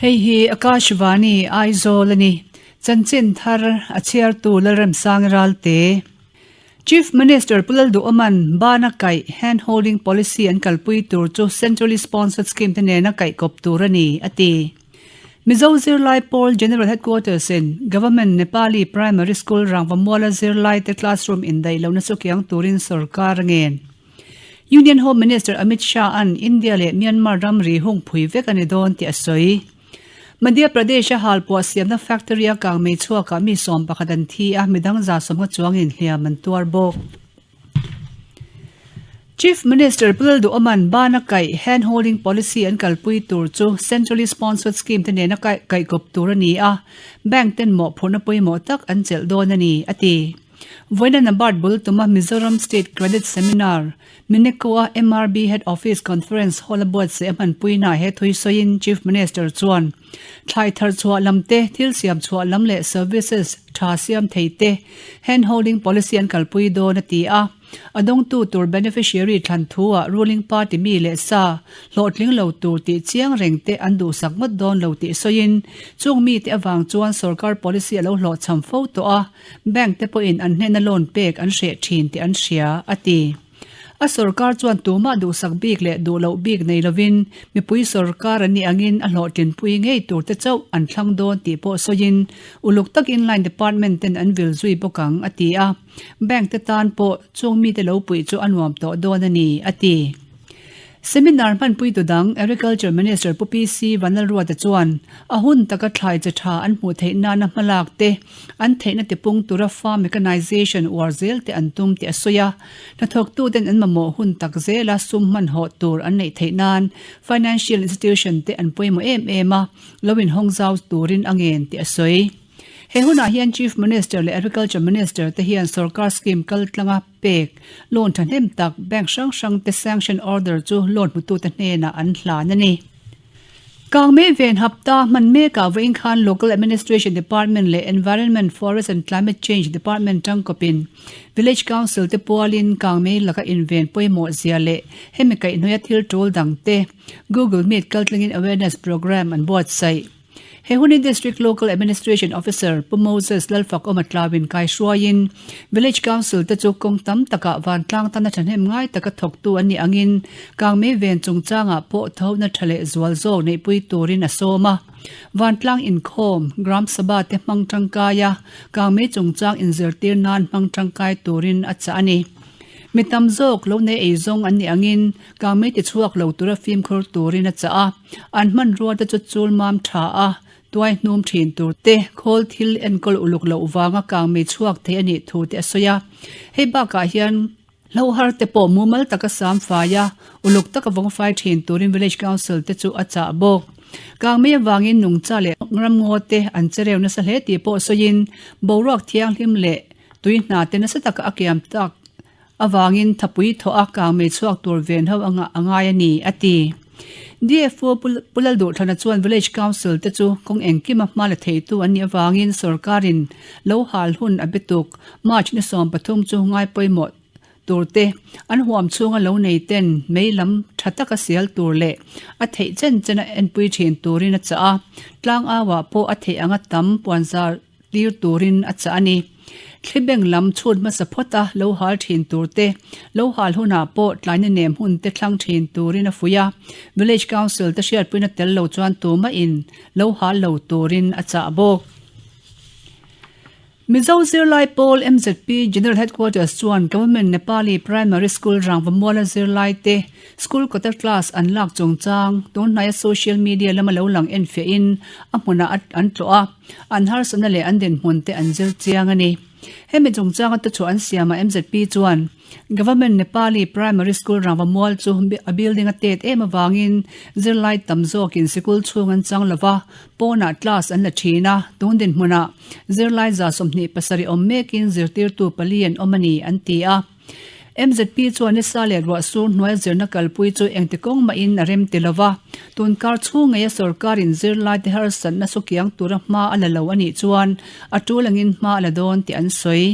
Hei hi Akashvani Aizawl a ni. Chanchin thar a chhiartu Lalremsang Ralte. Chief Minister Pu Lalduhawman bana kaih hand holding policy an kalpui tur chu centrally sponsored scheme te nena kaih kawp tur a ni, a ti. Mizo Zirlai Pawl General Headquarters in Government Nepali Primary School Rangvamuala zirlai te classroom indaih lohna chu kiang turin sorkar a ngen. Union Home Minister Amit Shah an India leh Myanmar ramri hung phui vek a ni dawn tih a sawi. Madhya Pradesh-a halpuah siamna factory-a kangmei chhuakah mi 11 an thi a, midang 150 chuangin hliam an tuar bawk. Chief Minister Pu Lalduhawman bana kaih hand holding policy an kalpui tur chu centrally sponsored scheme te nena kaihkawp tur a ni a, bank ten mawhphurhna pawimawh tak an chelh dawn a ni, a ti. Vawiina NABARD bul tuma Mizoram State Credit Seminar, Mineko-a MRB Head Office Conference Hall-a buatsaih a hmanpuinaah he thui sawiin Chief Minister chuan thlai thar chhuah lam te, thil siam chhuah lam leh services tha siam thei te hand holding policy an kalpui dawn a ti a. A dawngtu tur beneficiary thlan thu-ah ruling party mi leh sa hlawhtling lo tur tih chiang reng te an duhsak ngawt dawn lo tih sawiin chung mite avang chuan sorkar policy a lo hlawhchham fo tawh a, Bank te pawhin an hnena loan pek an hreh thin tih an hria, a ti. A sorkar chuan tumah duhsak bik leh duh loh bik nei lovin mipui sorkar an nih angin a hlawhtlinpui ngei tur te chauh an thlang dawn tih pawh sawiin uluk takin line department ten an vil zui bawk ang, a ti a. Bank te tan pawh chung mite lo puih chu a nuam tawh dawn a ni, a ti. Seminar hmanpui tu dang Agriculture Minister Pu PC Vanlalruata chuan a hun taka thlai che tha an hmuh theih nana hmalak te, an theihna tipung tura farm mechanization uar zel te an tum tih a sawi a. Hnathawktu ten an mamawh hun tak zela sum hmanhawh tur an neih theih nan financial institution te an pawimawh em em a, lo inhawng zau turin a ngen tih a sawi. He hunah hian Chief Minister leh Agriculture Minister te hian sorkar scheme kaltlanga pek, loan thahnem tak bank hrang hrang te sanction order chu loan hmutute hnenah an hlan a ni. Kangmei ven hapta hman mekah vawiin khan Local Administration Department leh Environment, Forest and Climate Change Department tangkawpin Village Council te pualin kangmei laka inven pawimawh zia leh hemi kaihhnawia thil tul dangte Google Meet kaltlangin awareness programme an buatsaih. He hunin District Local Administration Officer Pu Moses Lalfakawma tlauin kaihruaiin Village Council te chu kawng tam takah vantlang tana thahnem ngai taka thawktu an nih angin kangmei ven chungchangah pawh thohna tha leh zual zawk neihpui turin a sawm a. Vantlang inkhawm, Gram Sabha te hmang tangkaia kangmei chungchang inzirtir nan hmang tangkai turin a chah a ni. Mi tam zawk lo nei eizawng an nih angin kangmei tichhuak lo tura fimkhur turin a chah a. An hmanrua te chu chul mam tha a, tuai hnum thin tur te, khawl thil enkawl uluk loh vanga kangmei chhuak thei a nih thu te a sawi a. Hei bakah hian hlohar te pawh mumal taka sam fai a, uluk taka vawng fai thin turin Village Council te chu a chah bawk. Kangmei avangin nungcha leh ramngaw te an che reu nasa hle tih pawh sawiin boruak thianghlim leh tui hna te nasa taka a kiam tak avangin thapui thawh a kangmei chhuak tur ven ho anga a ngai a ni, a ti. DFO Pu Lalduhthana chuan Village Council te chu kawng engkima hma la theitu an nih avangin sorkarin lo hal hun a be tuk March ni 13 chu ngai pawimawh tur te an huam chhunga lo nei ten mei lam tha taka sial tur leh a theih chen chen a enpui thin turin a chah a, tlangauah pawh a theih anga tam puanzar tir turin a chah a ni. Thlibeng lam chhut hmasa phawt a lo hal thin tur te, lo hal hunah pawh tlaina nem hun te thlang thin turin a fuih a, Village Council te hriatpuina tel lo chuan tumahin lo hal lo turin a chah bawk. Mizo Zirlai Pawl MZP General Headquarters chuan Government Nepali Primary School Rangvamuala zirlaite School kawta class an lak chungchang tunhnaia social media lama lo lang enfiahin a hmunah an tlawh a. An harsatna leh an dinhmun te an zir chiang a ni. Hemi chungchanga tuchhuah an siamah MZP chuan Government Nepali Primary School Rangvamual chu a building a tet em avangin zirlai tam zawkin sikul chhung an chang lova, pawnah class an la thin a, tun dinhmunah zirlai 27 awm mekin zirtirtu pali an awm a ni, an ti a. MZP chuan nisa leh ruah sur hnuaia zirna kalpui chu engti kawng mahin a rem ti lo va, tun kar chhung ngeia sorkarin zirlaite harsatna sukiang tura hma a la lo a nih chuan a tul angin hma a la dawn tih an sawi.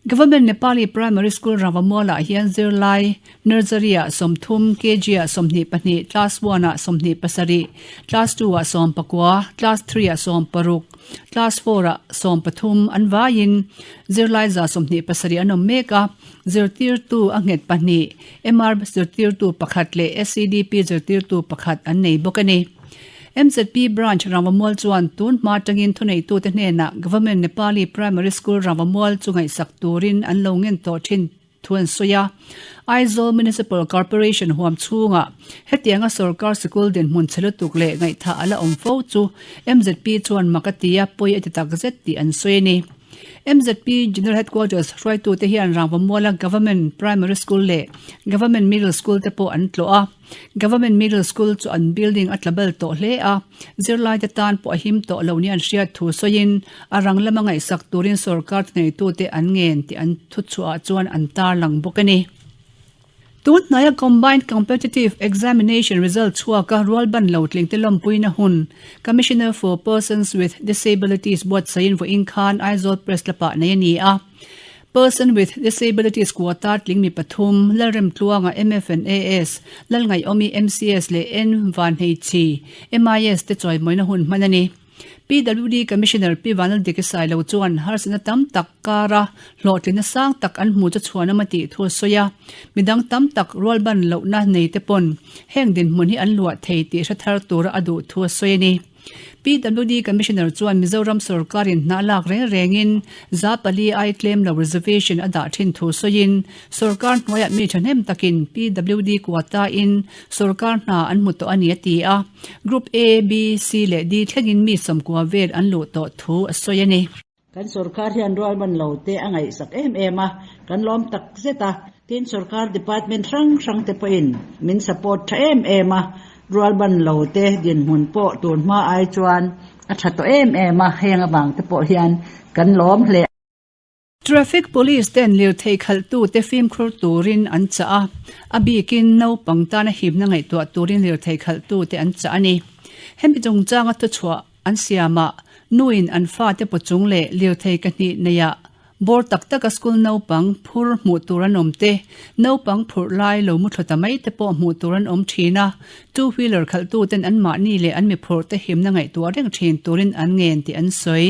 Government Nepali Primary School Ravamualah hian zirlai Nursery-ah 30, KG-ah 22, Class One-ah 27, Class Two-ah 19, Class Three-ah 16, Class Four-ah 13 an vaiin zirlai 27 an awm mek a. Zirtirtu a nghet pahnih, MR zirtirtu pakhat leh SEDP zirtirtu pakhat an nei bawk a ni. MZP Branch Rangvamual chuan tun hma atangin thuneitute hnenah Government Nepali Primary School Rangvamual chu ngaihsak turin an lo ngen tawh thin thu an sawi a. Aizawl Municipal Corporation huam chhungah hetianga sorkar sikul dinhmun chhe lutuk leh ngaihthah a la awm fo chu MZP chuan mak a ti a, pawi a ti takzet tih an sawi a ni. MZP General Headquarters hruaitute hian Rangvamuala Government Primary School leh Government Middle School te pawh an tlawh a. Government Middle School chu an building a tla bal tawh hle a, zirlaite tan pawh a him tawh lo nia an hriat thu sawiin a rang lama ngaihsak turin sorkar thuneitute an ngen tih an thuchhuahah chuan an tarlang bawk a ni. Tun hnaia Combined Competitive Examination result chhuaka rualban lo tlingte lawmpuina hun Commissioner for Persons with Disabilities buatsaiin vawiin khan Aizawl Press Club-ah nei a ni a. Person with Disabilities quota tling mi pathum, Lalremtluanga, MFNAS, Lalngaihawmi, MCS leh N Vanheichhi, MIS te chawimawina hun hman a ni. PWD Commissioner Pi Vanlaldik Sailo chuan harsatna tam tak kara hlawhtlinna sang tak an hmu chu chhuanawm a tih thu a sawi a, midang tam tak rualban lohna nei te pawn heng dinhmun hi an luah thei tih hre thar tura a duh thu a sawi a ni. PWD Commissioner chuan Mizoram sorkarin hna lak reng rengin 4% ai tlem lo reservation a dah thin thu sawiin sorkar hnuaiah mi thahnem takin PWD quota in sorkar hna an hmu tawh a ni a ti a. Group A, B, C leh D thlengin mi 90 vel an luh tawh thu a sawi a ni. Kan sorkar hian rualban lo te a ngaihsak em em a, kan lawm tak zet a. Tin, sorkar department hrang hrang te pawhin min support tha em em a, rualban lo te dinhmun pawh tun hma ai chuan a tha tawh em em a, heng avang te pawh hian kan lawm hle. Traffic Police ten lirthei khalhtute fimkhur turin an chah a, a bikin naupang tana himna ngaihtuah turin lirthei khalhtute an chah a ni. Hemi chungchanga thuchhuah an siamah nuin an fate pawchung leh lirthei ka hnih neihah bawr tak taka school naupang phur hmuh tur an awm te, naupang phurh lai lo mu thla ta mai te pawh hmuh tur an awm thin a, two wheeler khalhtuten anmahni leh an mi phurhte himna ngaihtuah reng thin turin an ngen tih an sawi.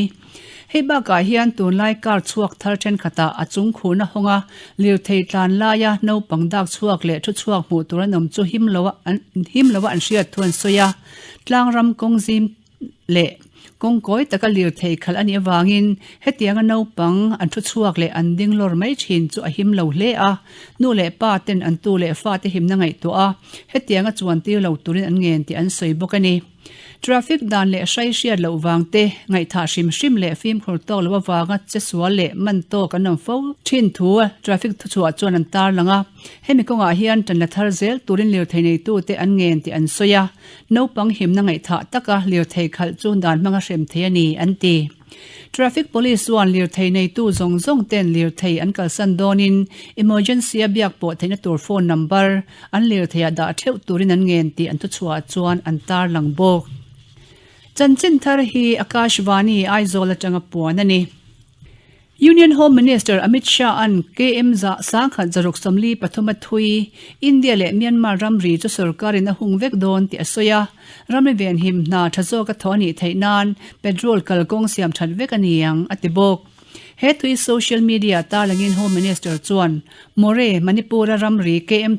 Hei bakah hian tunlai car chhuak thar thenkhatah a chung khurna hawnga lirthei tlan laia naupang dak chhuak leh thu chhuak hmuh tur an awm chu him loa an him loa an hriat thu an sawi a. Tlangram kawng zim leh kawng kawi taka lirthei khalh a nih avangin hetianga naupang an thu chhuak leh an ding lawr mai thin chu a him lo hle a. Nu leh pa ten an tu leh fate himna ngaihtuah a, hetianga chuan tir lo turin an ngen tih an sawi bawk a ni. Traffic dan leh hrai hriat loh vang te, ngaihthah hrim hrim leh fimkhur tawk loh avanga che sual leh man tawk an awm fo thin thu traffic thuchhuah chuan an tarlang a. Hemi kawngah hian tan la thar zel turin lirthei neitute an ngen tih an sawi a, naupang himna ngaihthah taka lirthei khalh chu dan hmanga hrem thei a ni, an ti. Traffic Police chuan lirthei neitu zawng zawng ten lirthei an kalsan dawnin emergency a biak pawh theihna tur phone number an lirtheiah dah theuh turin an ngen tih an thuchhuah chuan an tarlang bawk. Chanchin thar hi Akashvani Aizawl atanga puan a ni. Union Home Minister Amit Shah-a'n KM 1643 a thui India leh Myanmar ramri chu sorkarin a hung vek dawn tih a sawi a, ramri venhim hna tha zawka thaw a nih theih nan petrol kalkawng siam that vek a ni ang, a ti bawk. He thui social media tarlangin Home Minister chuan Moreh, Manipur-a ramri KM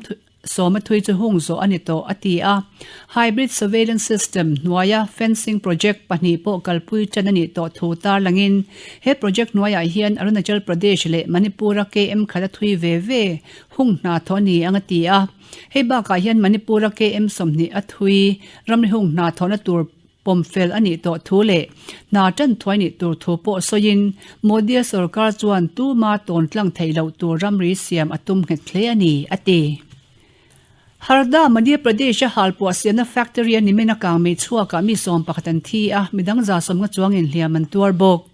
Sawma thui chu hung zawh a ni tawh, a ti a. Hybrid Surveillance System hnuaia fencing project pahnih pawh kalpui tan a nih tawh thu tarlangin he project hnuaiah hian Arunachal Pradesh leh Manipur-a KM khat a thui ve ve hung hna thawh a ni ang a ti a. Hei bakah hian Manipur-a KM 20 a thui ramri hung hna thawhna tur Pawmfel a nih tawh thu leh hna tan thuai nih tur thu pawh sawiin Modi-a sorkar chuan tuma tawn tlang theih loh tur ramri siam a tum nghet hle a ni, a ti. Harda, Madhya Pradesh-a halpuah siamna factory a nimin a kang mei chhuakah mi 11 an thi a, midang 70 chuangin hliam an tuar bawk.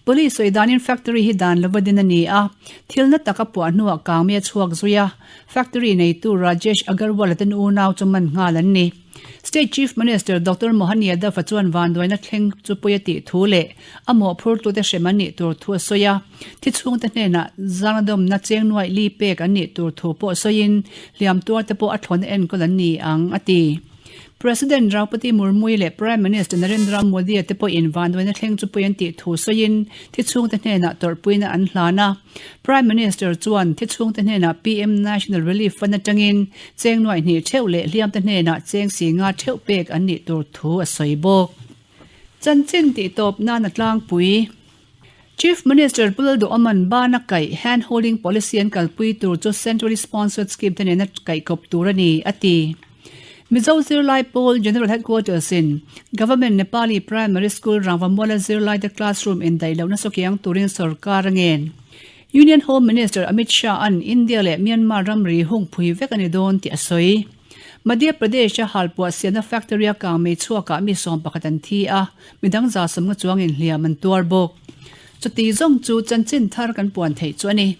Police sawi danin factory hi dan lova din a ni a, thil na taka puah hnuah kang mei a chhuak zui a, factory neitu Rajesh Agarwal-a ten unau chu man nghal an ni. State Chief Minister Doctor Mohan Yadav-a chuan vanduaina thleng chu pui a tih thu leh a mawhphurtute hrem an nih tur thu a sawi a. Thi chhungte hnenah zangadawmna cheng nuaih li pek an nih tur thu pawh sawiin hliam tuarte pawh a thlawna enkawl an ni ang, a ti. President Draupadi Murmu-i leh Prime Minister Narendra Modi-a te pawhin vanduaina thleng chu pui an tih thu sawiin thi chhungte hnenah tawrhpuina an hlan a. Prime Minister chuan thi chhungte hnenah PM National Relief Fund atangin cheng nuaih hnih theuh leh hliamte hnenah cheng si nga theuh pek an nih tur thu a sawi bawk. Chanchin tihtawp nan a tlangpui. Chief Minister Pu Lalduhawma'n bana kaih hand holding policy an kalpui tur chu Centrally Sponsored Scheme te nena kaihkawp tur a ni, a ti. Mizo Zirlai Pawl General Headquarters in Government Nepali Primary School Rangvamuala zirlaite classroom indaih lohna sawkiang turin sorkar a ngen. Union Home Minister Amit Shah-a'n India leh Myanmar ramri hungphui vek a ni dawn tih a sawi. Madhya Pradesh-a halpuah siamna factory-a kangmei chhuakah mi 11 an thi a, midang 150 chuangin hliam an tuar bawk. Chuti zawng chu chanchin thar kan puan theih chu a ni.